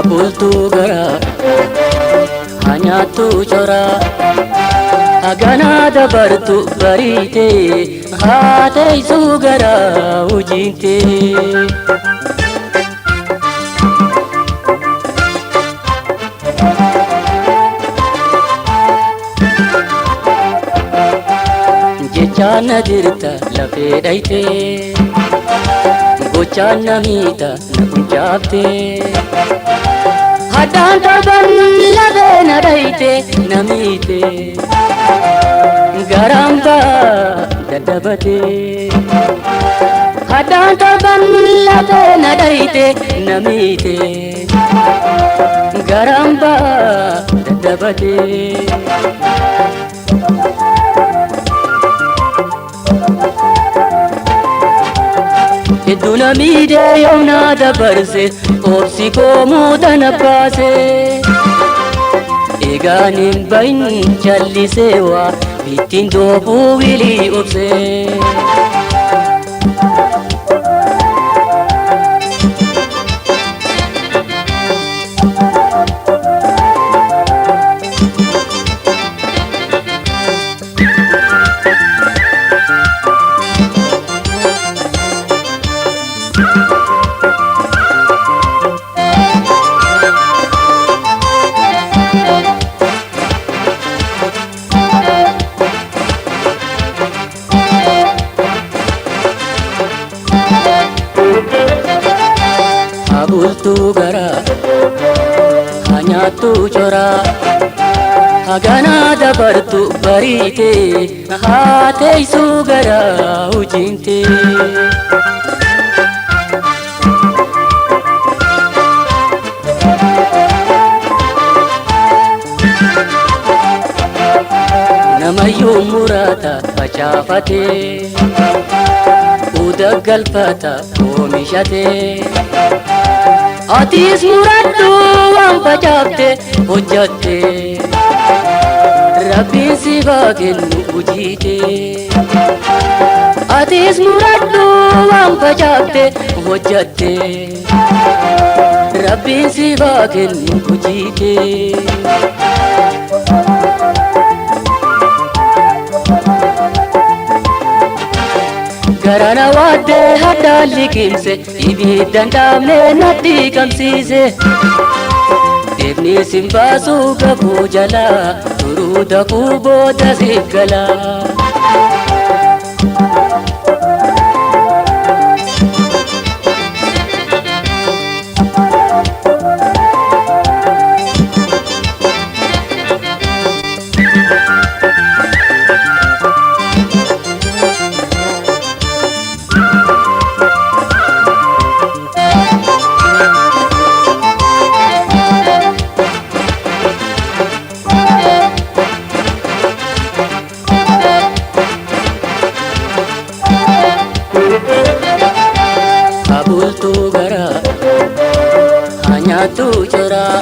Habultuu garaa hanyaattuu coraa haganaa dabartu bariitee haa teessuu garaa hojiintee. Jechaan na jirta lafee dhayitee gochaan na miita na funcaaftee. Haddaan torban lafee na dhayite na miite garaan baa dadhabatee. Haddaan torban lafee na dhayite na miite garaan baa dadhabatee. Hedduu na miidhee yoo na dabarse obsi koo muuda na baase. Egaan hin bahin callisee waa bittiin doofuu wilii obsee. Habultuu garaa hanyaattuu coraa haganaa dabartu bariitee haa teessuu garaa hojiintee. Namayyuu murata facaafatee uda galfata oomishatee. Atis muradhu waan facaafte hojjatte Rabbiin si haa kennu hojiite. Atis muradhu waan facaafte hojjatte Rabbiin si haa kennu hojiite. Garana waaddee haddaan liqimse ibiddaan dhaabne natti qabsiise. Deemni sin baasuu gabuu jalaa turuu dafuu booda siif galaa. Habultuu garaa hanyaattuu coraa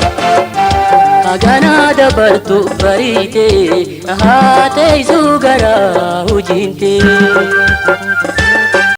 haganaa dabartu bariitee haa teessuu garaa hojiintee.